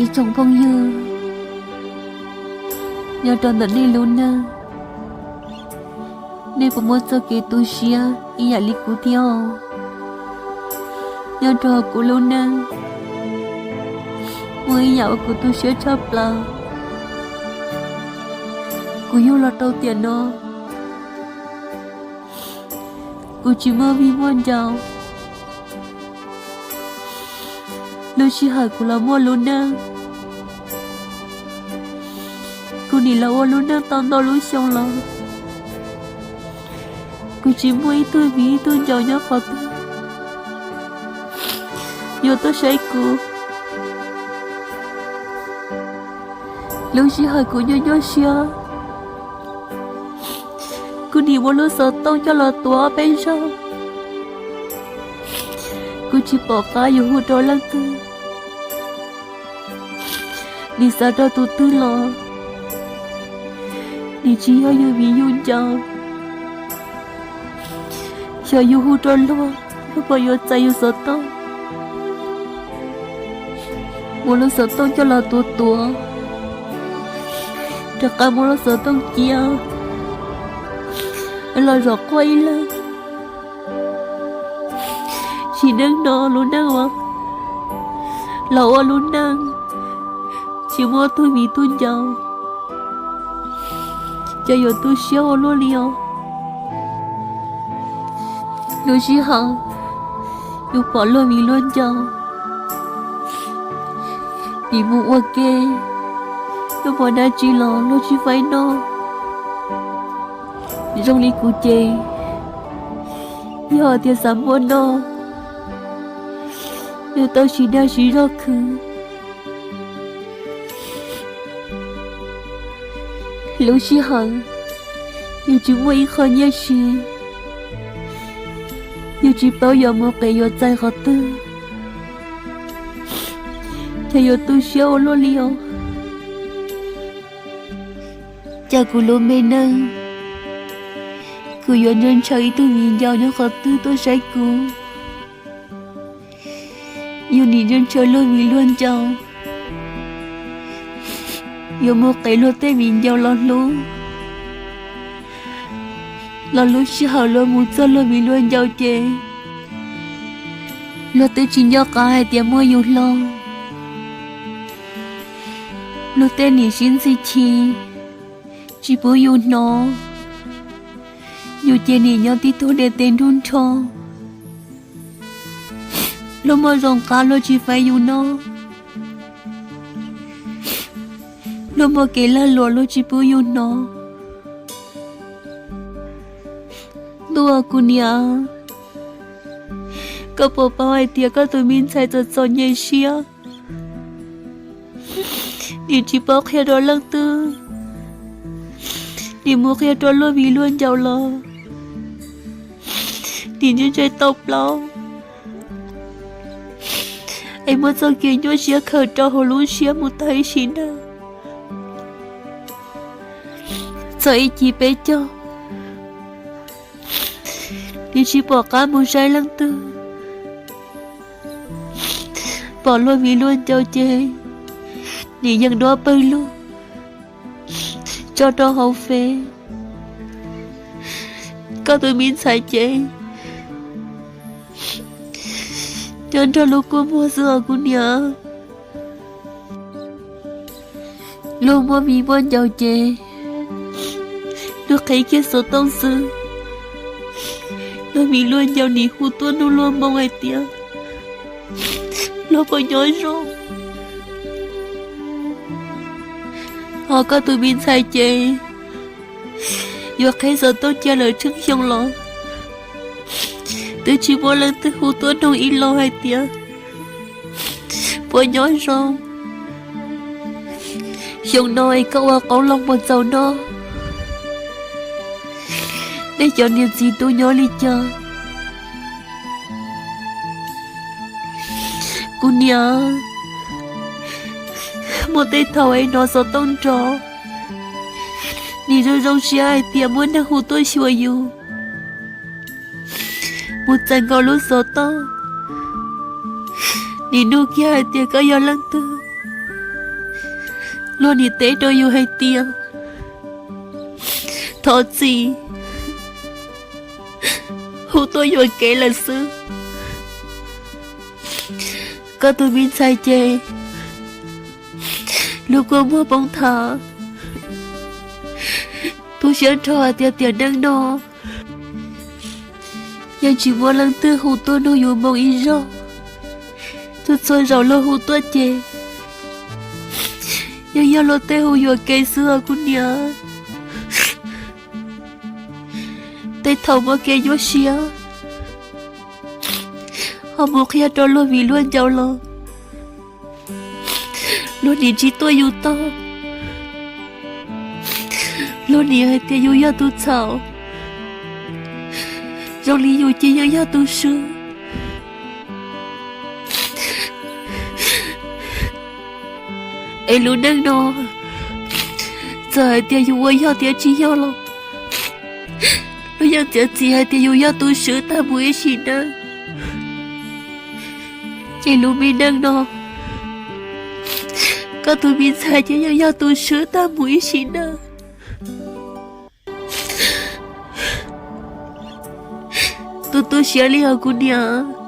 Ib tsoom phooj ywg, nyob rau ntawm nej lub neej, nej puas muaj txoj kev tu siab ib yam li kuv thiab? Nyob rau kuv lub neej, muaj ib yam uas kuv tu siab tshaj plaws. Kuv yug los rau tiam no, kuv tsis muaj viv muaj ncaus. Lub sij hawm kuv los muaj lub neej, kuv nim los ua lub neej tau ntau lub xyoo los, kuv tsis muaj ib tug viv ib tug ncaus nyob qhov twg yuav tuaj saib kuv. Lub sij hawm kuv nyuaj nyuaj siab, kuv nim muab lub xov tooj coj los tuav ob peb zaug, kuv tsis pom qab yuav hu rau leej twg. Nim xav rau tus twg los nim tsis yog yus viv yus ncaus. Xyov yus hu rau luag, luag puas yuav txais yus xov tooj. Muab lub xov tooj coj los tuav tuav, rov qab muab lub xov tooj cia los zov quaj ib leeg. Sim neej no lub neej uas los ua lub neej tsis muaj tug viv tug ncaus, cas yuav tu siab ua luaj li os. Lub sij hawm yus pom luag viv luag ncaus, nim mus ua ke, yus pom dab tsi los luag tsis faib noj. Zoo li kuv ces yog tias xav muaj noj, yus tau siv dag siv zog khwv. Lub sij hawm yus tsis muaj ib qho nyiaj siv, yus tsis paub yuav mus qev yuav txais qhov twg, ces yuav tu siab ua luaj li os. Cas kuv lub me neej, kuv yuav ntshaw ntshaw ib tug viv ncaus nyob qhov twg tuaj saib kuv. Yus nim ntshaw ntshaw luag viv luag ncaus, yuav mus qev luag tej viv ncaus los hlub, los lub sij hawm luag mus txog luag viv luag ncaus ces luag twb tsis nco qab hais tias muaj yus hlo. Luag tej nim sib ntxhi chim, tsis pub yus hnov, yus ces nim nyob tib tug deb tes nrug nrho. Luag muaj zoo qab luag tsis faib yus noj, luag muaj kev lag luam luag tsis pub yus hnov. Ntuj, kuv niam, koj puas paub hais tias koj tus me ntxhais txom txom nyem siab, nim tsis paub qhia rau leej twg, nim mus qhia rau luag viv luag ncaus los nim ntsej ntsej tau plaub, es muab txoj kev nyuaj siab khaws rau hauv lub siab mus tag ib sim neej. Txog ib cig peb caug, nim tsis pom qab mus saib leej twg, pom luag viv luag ncaus ces nim yeej duab pawg lug tso rau hauv fej. Koj tus me ntxhais ces nyob nrog lub kua muag xwb os kuv niam. Luag muaj viv muaj ncaus ces luag qhib kiag xov tooj xwb, luag viv luag ncaus nim hu tuaj nug luag moo hais tias luag puas nyob zoo. Ho koj tus me ntxhais ces yuav qhib xov tooj cia lawm tsheej xyoo los twb tsis muaj leej twg hu tuaj nug ib los hais tias puas nyob zoo. Xyoo no es koj ua qoob loo puas txaus noj? Nej cov niam txiv tub nyob li cas? Kuv niam, muaj tej thaum es hnov xov tooj nrov, nim zoo zoo siab hais tias muaj neeg hu tuaj xyuas yus. Mus txais nkaus lub xov tooj, nim nug kiag hais tias koj yog leej twg. Luag nim teb rau yus hais tias thov txim, hu tuaj yuam kev lawm xwb. Koj tus me ntxhais ces lub kua muag poob thav. Tu siab nrho hais tias tiam neej no yeej tsis muaj leej twg hu tuaj nug yus moo ib zaug. Txhua txhua zaus luag hu tuaj ces yeej yog luag tej hu yuam kev xwb os kuv niam. Tej thaum muaj kev nyuaj siab ho mus qhia rau luag vim luag ncaus los luag nim tsis tuaj yus tog. Luag nim hais tias yus yog tus txhaum, zoo li yus ces yeej yog tus swb. Es lub neej no txawm hais tias yus ua yog thiab tsis yog los luag yeej txiav txim hais tias yus yog tus swb tag mus ib sim neej. Ces lub me neej no koj tus me ntxhais ces yeej yog tus swb tag mus ib sim neej. Tu tu siab li os kuv niam.